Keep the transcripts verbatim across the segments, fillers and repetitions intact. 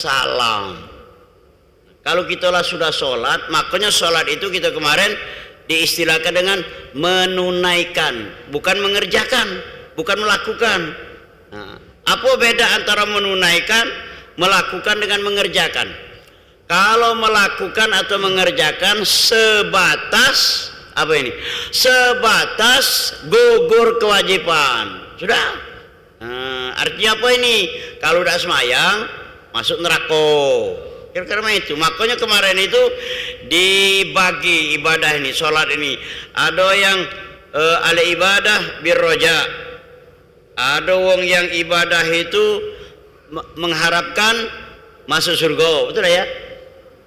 salam. Kalau kita lah sudah sholat, makanya sholat itu kita kemarin diistilahkan dengan menunaikan, bukan mengerjakan, bukan melakukan. Nah, apa beda antara menunaikan, melakukan dengan mengerjakan? Kalau melakukan atau mengerjakan sebatas apa ini? Sebatas gugur kewajiban. Sudah. Nah, artinya apa ini? Kalau dak semayang, masuk neraka. Kira-kira macam itu. Makanya kemarin itu dibagi ibadah ini, sholat ini. Ada yang eh, al ibadah birroja. Ada wong yang ibadah itu me- mengharapkan masuk surga, betul ya?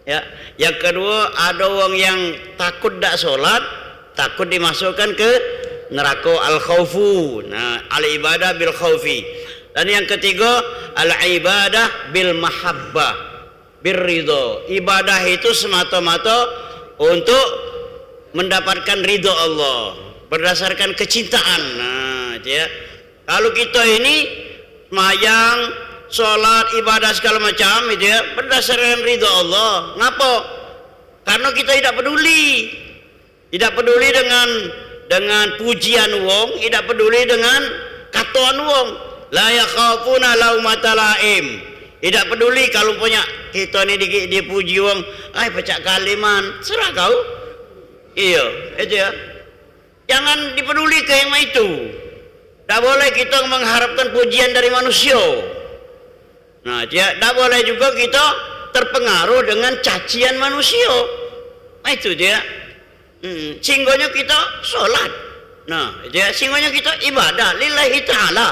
Ya. Yang kedua, ada wong yang takut dak sholat, takut dimasukkan ke neraka, al khaufu. Nah, al ibadah bil khaufi. Dan yang ketiga, al ibadah bil mahabbah, bir ridho. Ibadah itu semata-mata untuk mendapatkan ridho Allah, berdasarkan kecintaan. Nah, itu ya. Kalau kita ini semayang, sholat, ibadah segala macam itu ya, berdasarkan ridho Allah. Ngapa? Karena kita tidak peduli. Tidak peduli dengan dengan pujian wong, tidak peduli dengan katoan wong. La yakhafuna laumata laim. Tidak peduli kalau punya kita ni di- dipuji wong, ai pecak kaliman, serah kau. Iya, itu ya. Jangan dipeduli ke yang itu. Tak boleh kita mengharapkan pujian dari manusia. Nah, dia tak boleh juga kita terpengaruh dengan cacian manusia. Nah, itu dia. Hmm, singgonya kita sholat. Nah, dia singgonya kita ibadah lillahi ta'ala.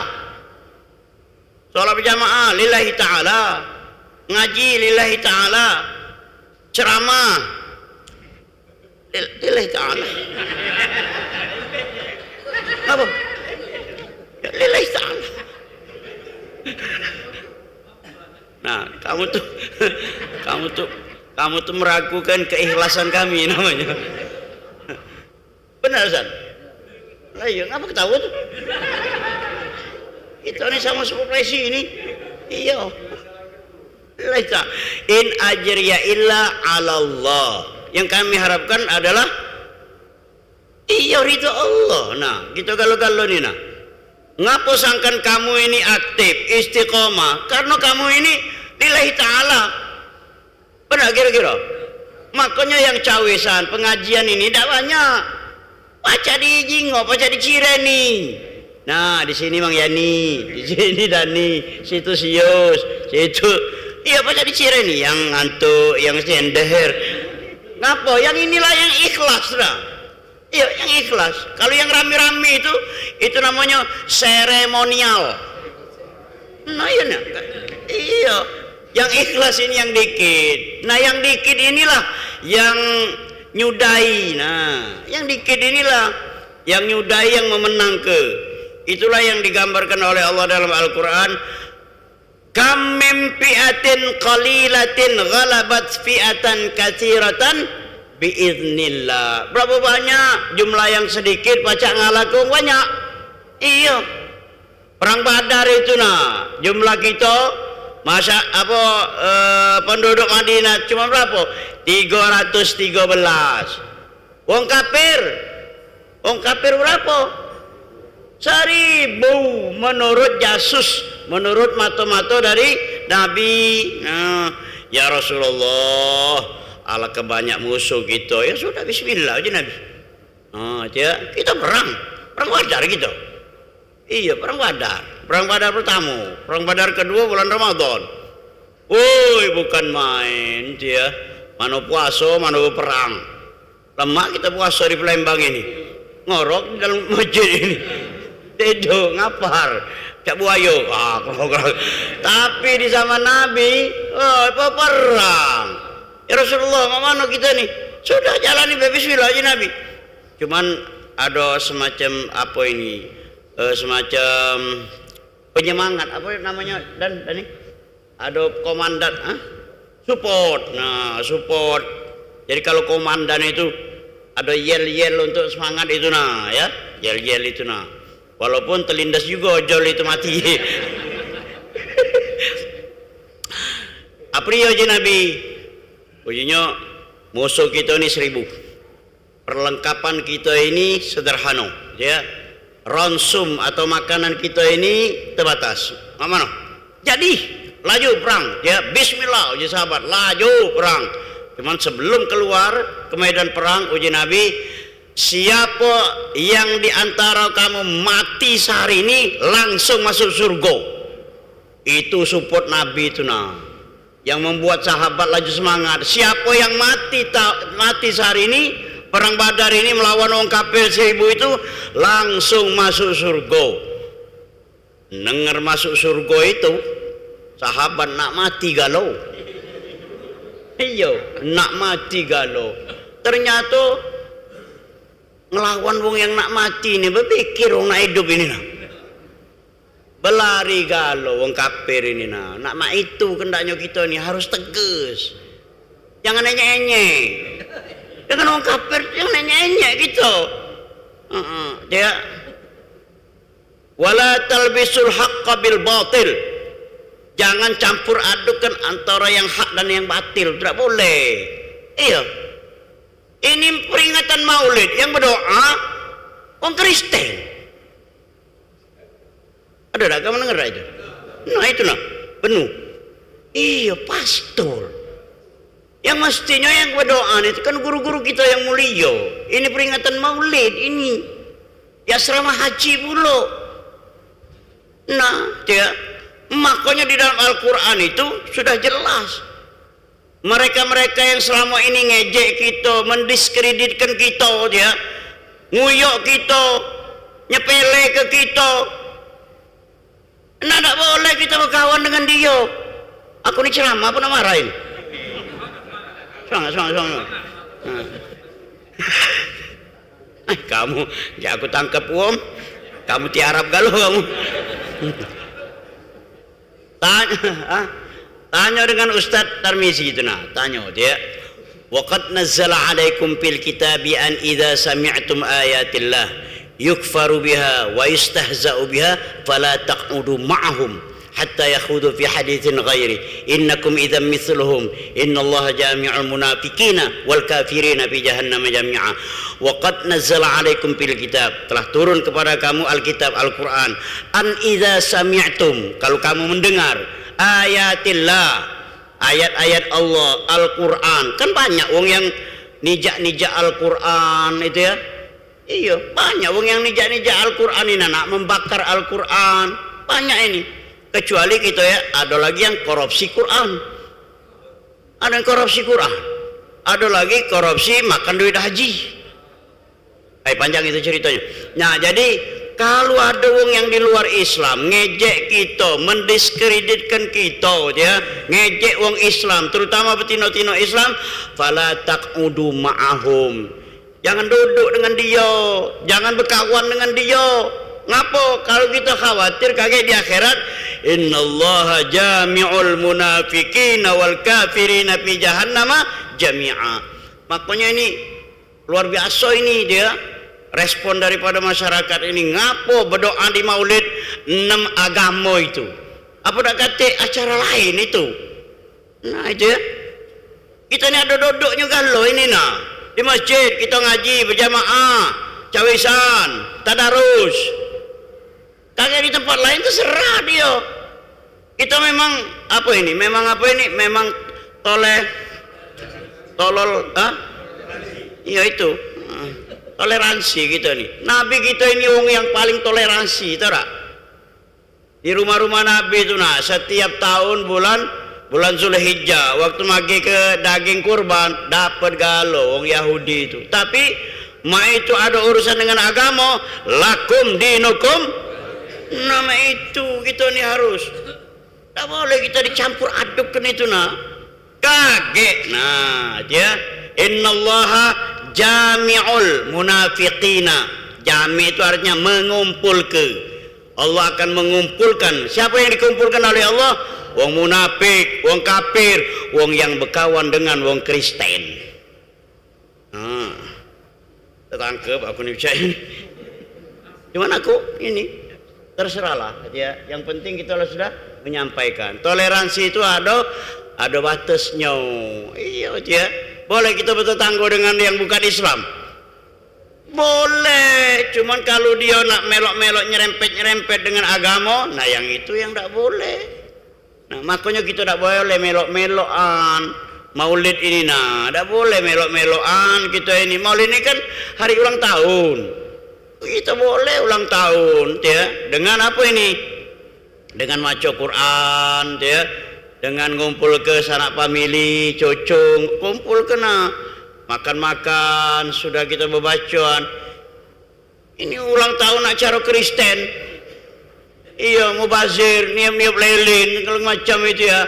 Sholat berjamaah lillahi ta'ala. Ngaji lillahi ta'ala. Ceramah lil- lillahi ta'ala. Apa? Ya, lillahi ta'ala. Nah, kamu tuh, kamu tuh, kamu tuh meragukan keikhlasan kami namanya. Benar, San? Lah iya, ngapa ketawa tuh? Kita ni sama seprofesi ini. Iya. Laisa in ajriya illa 'ala Allah. Yang kami harapkan adalah iya ridho Allah. Nah, kita galo-galo ni nah. Ngapo sangkan kamu ini aktif, istiqomah? Karena kamu ini lillahi ta'ala. Benar kira-kira? Makanya yang cawisan, pengajian ini dak banyak. Pacak dijingok, pacak dicireni. Nah, di sini Mang Yani, di sini Dani, situ Sius, situ. Iya, pacak dicireni. Yang ngantuk, yang sender. Ngapo? Yang inilah yang ikhlas dah. Iya, yang ikhlas. Kalau yang rame-rame itu, itu namanya seremonial. Nah, iya, nah. Iya. Yang ikhlas ini yang dikit. Nah, yang dikit inilah yang nyudai. Nah, yang dikit inilah yang nyudai, yang memenangke. Itulah yang digambarkan oleh Allah dalam Al-Quran. Kam min fi'atin qalilatin ghalabat fi'atan katsiratan biiznillah. Berapa banyak jumlah yang sedikit pacak ngalahke wong banyak? Iya. Perang Badar itu nah, jumlah kita masa apa eh, penduduk Madinah cuma berapa? Tiga ratus tiga belas. Wong kafir, wong kafir berapa? Seribu menurut jasus, menurut mato-mato dari Nabi. Nah, ya Rasulullah, alangkah banyak musuh kita. Ya sudah, bismillah aja Nabi. Nah, dia, kita perang, perang Badar kita. Iya, perang Badar. Perang Badar pertama, perang Badar kedua bulan Ramadan. Woi, bukan main dia. Mano puasa, mano perang. Lemak kita puasa di Palembang ini. Ngorok di dalam masjid ini. Tidur, ngapar. Cak buayo. Ah, ngorok. Tapi di zaman Nabi, oh, apa perang? Ya Rasulullah, mak mano kita ni? Sudah jalani bae bismillah aja Nabi. Cuman ada semacam apa ini? Eh, semacam penyemangat apa namanya dan Dani? Ada komandan, ah? Support. Nah, support. Jadi kalau komandan itu ada yel-yel untuk semangat itu nah, ya. Yel-yel itu nah. Walaupun terlindas juga ojol itu mati. Aprio uji Nabi? Ujinyo, musuh kito ni seribu. Perlengkapan kito ini sederhana, ya. Ronsum atau makanan kito ini terbatas. Mak mano? Jadi, laju perang, ya. Bismillah, uji sahabat, laju perang. Cuman sebelum keluar ke medan perang, uji Nabi, siapo yang di antara kamu mati sehari ini langsung masuk surga. Itu support Nabi tu nah. Yang membuat sahabat laju semangat. Siapo yang mati ta-, mati sehari ini, perang Badar ini melawan wong kafir seribu itu, langsung masuk surga. Denger masuk surga itu, sahabat nak mati galo. Iyo, nak mati galo. Ternyato ngelawan wong yang nak mati ni, bepikir wong nak idup ini nah. Belari galo wong kafir ini nah. Nak mak itu kendaknyo kito ni harus tegas. Jangan enyek-enyek. Dengan wong kafir jangan enyek-enyek kito. Heeh, dia. Wala talbisul haqqa bil batil. Jangan campur adukan antara yang hak dan yang batil. Tidak boleh. Iya. Ini peringatan Maulid yang berdoa wong Kristen. Ada dak kamu dengar itu? Nah, itu nah, penuh. Iya, pastor. Yang mestinya yang berdoa itu kan guru-guru kita yang mulia. Ini peringatan Maulid ini. Di asrama haji pulo. Nah, dia, makanya di dalam Al-Quran itu sudah jelas. Mereka-mereka yang selama ini ngejek kita, mendiskreditkan kita, dia, nguyok kita, nyepeleke kita. Nah, dak boleh kita berkawan dengan dia. Aku ni ceramah apa nak marahin? Semangat, semangat, semangat. Nah. Eh, kamu, ya aku tangkap uang. Kamu tiarap galo kamu. Tanya, ah, tanya dengan Ustaz Tarmizi itu nah, tanya dia. Wa qad nazzala alaikum fil kitabi an idza sami'tum ayatillah yukfaru biha wa yustahza'u biha fala taq'udu ma'ahum hatta yakhudu fi haditsin ghairi innakum idzam mitsluhum innallaha jami'ul munafiqina wal kafirina fi jahannama jami'a. Wa qad nazzala alaikum fil kitab, telah turun kepada kamu Alkitab, Al-Quran. An idza sami'tum, kalau kamu mendengar ayatillah, ayat-ayat Allah, Al-Quran. Kan banyak wong yang nijak-nijak Al-Quran itu ya. Iya, banyak wong yang nijak-nijak Al-Quran ini, nak membakar Al-Quran. Banyak ini. Kecuali kita ya, ada lagi yang korupsi Quran. Ada yang korupsi Quran. Ada lagi korupsi makan duit haji. Ai, panjang itu ceritanya. Nah, jadi kalau ada wong yang di luar Islam ngejek kita, mendiskreditkan kita, ya, ngejek wong Islam, terutama betino-tino Islam, fala taq'udu ma'ahum. Jangan duduk dengan dia, jangan berkawan dengan dia. Ngapo? Kalau kita khawatir kagek di akhirat, innallaha jami'ul munafiqina wal kafirina fi jahannama jami'a. Makanya ini luar biasa ini dia respon daripada masyarakat ini. Ngapo berdoa di Maulid enam agama itu? Apa dak katik acara lain itu? Nah, itu ya. Kita ni ada dodoknya galo ini nah. Di masjid kita ngaji berjamaah, cawisan, tadarus. Kagak di tempat lain terserah dia. Kita memang apa ini? Memang apa ini? Memang toleh tolol, ah? Iya itu. Ah. Toleransi kita ni. Nabi kita ini wong yang paling toleransi, tahu tak? Di rumah-rumah Nabi tu nah, setiap tahun bulan bulan Zulhijjah, waktu magi ke daging kurban, dapat galo wong Yahudi tu. Tapi mak itu ada urusan dengan agama, lakum dinukum. Nama itu kita ni harus. Tak boleh kita dicampur adukkan itu nah. Kagek. Nah, dia, innallaha jami'ul munafiqina. Jami' itu artinya mengumpulke. Allah akan mengumpulkan. Siapa yang dikumpulkan oleh Allah? Wong munafik, wong kafir, wong yang berkawan dengan wong Kristen. Nah, tertangkap aku ni bicara ini. Cuman aku ini terserahlah ya. Yang penting kita lah sudah menyampaikan. Toleransi itu ada Ado batesnyo. Iyo, cie. Boleh kito betetanggo dengan yang bukan Islam? Boleh. Cuman kalu dio nak melok-melok nyerempet-nyerempet dengan agamo, nah, yang itu yang dak boleh. Nah, makonyo kito dak boleh melok-melokan maulid ini, nah. Dak boleh melok-melokan kito ini. Maulid ini kan hari ulang tahun. Kito boleh ulang tahun, cie. Dengan apo ini? Dengan maco Quran, cie. Dengan ngumpulke sanak famili, cucu, kumpulke, nah. Makan-makan, sudah kito bebacoan. Ini ulang tahun nak caro Kristen. Iyo, mubazir, niup-niup lilin, segalo macam itu, ya.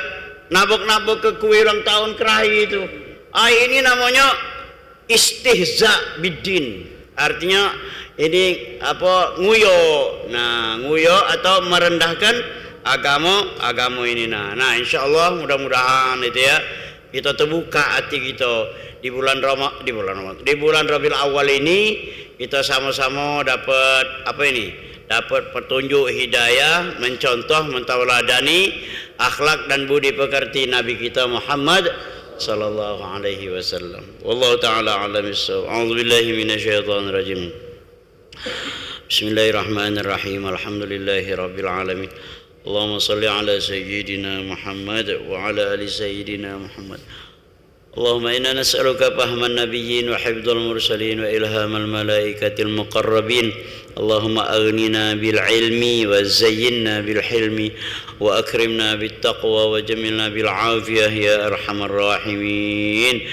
Nabok-nabok ke kue ulang tahun kerahi itu. Ah, ini namonyo istihza biddin. Artinyo ini apo, nguyo. Nah, nguyo atau merendahkan agamo, agamo ini. Nah, nah, insyaallah, mudah-mudahan itu, ya, kito tebuka hati kito di bulan Rama-, di bulan Rama-, di bulan Rabiul Awal ini, kito samo-samo dapat apo ini? Dapat petunjuk hidayah, mencontoh, mentauladani akhlak dan budi pekerti Nabi kito Muhammad sallallahu alaihi wasallam. Wallahu taala alam bissawab. A'udzubillahi minasyaitonirrajim. Bismillahirrahmanirrahim. Alhamdulillahirabbil alamin. Allahumma shalli ala sayyidina Muhammad wa ala ali sayyidina Muhammad. اللهم إنا نسألك فهم النبيين وحفظ المرسلين وإلهام الملائكة المقربين. اللهم أغننا بالعلم وزينا بالحلم وأكرمنا بالتقوى وجملنا بالعافية يا أرحم الراحمين.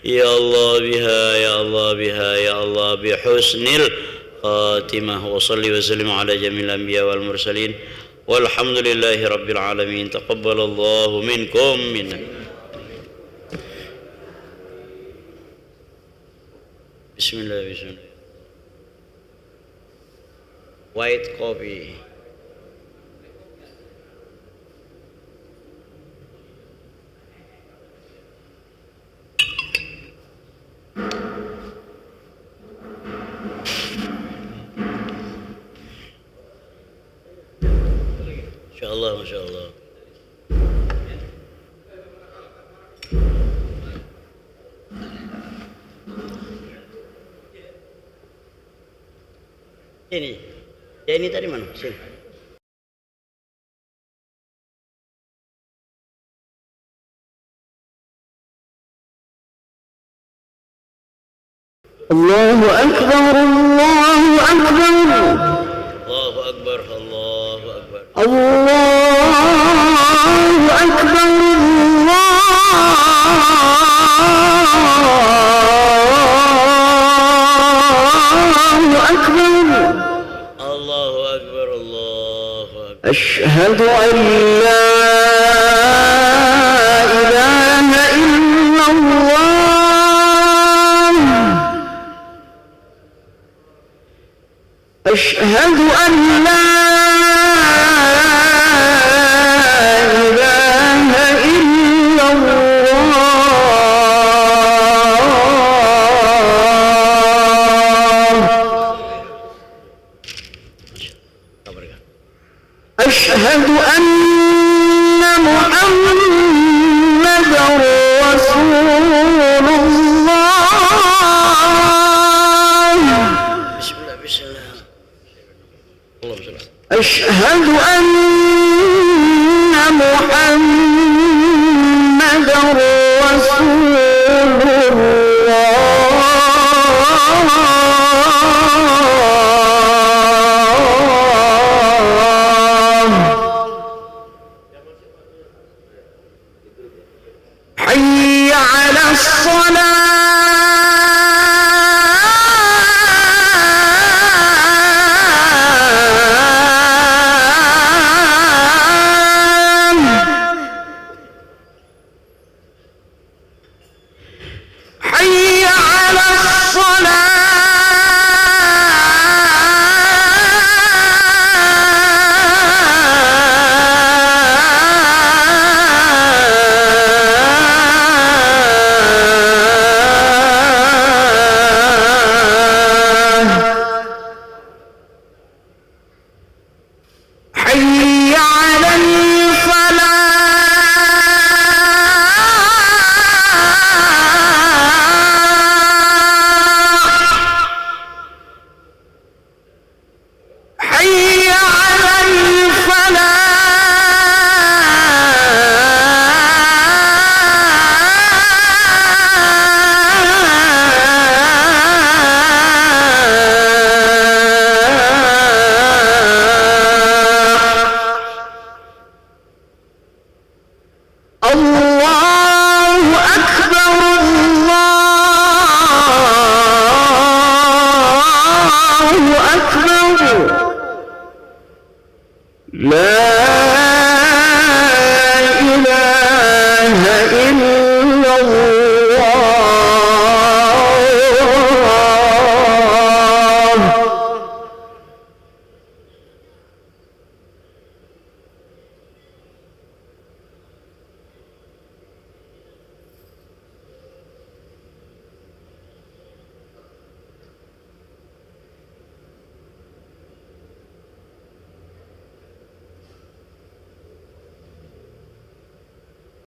يا الله بها، يا الله بها، يا الله بحسن الخاتمة. وصل وسلم على جميع الأنبياء والمرسلين. والحمد لله رب العالمين. تقبل الله منكم منا. بسم الله، بسم الله. White coffee. Masya Allah, masya Allah. Ini, ya, ini tadi mana? Sini. الله أكبر، الله أكبر. الله أكبر، الله أكبر. الله أكبر، الله أكبر. الله أكبر، الله أكبر. أشهد أن لا إله إلا الله. أشهد أن لا إله إلا الله. أشهد أن محمدا رسول الله. بسم الله، بسم الله. اللهم صل على أشهد أن محمدا رسول الله. حي على الصلاة. حي على الصلاة.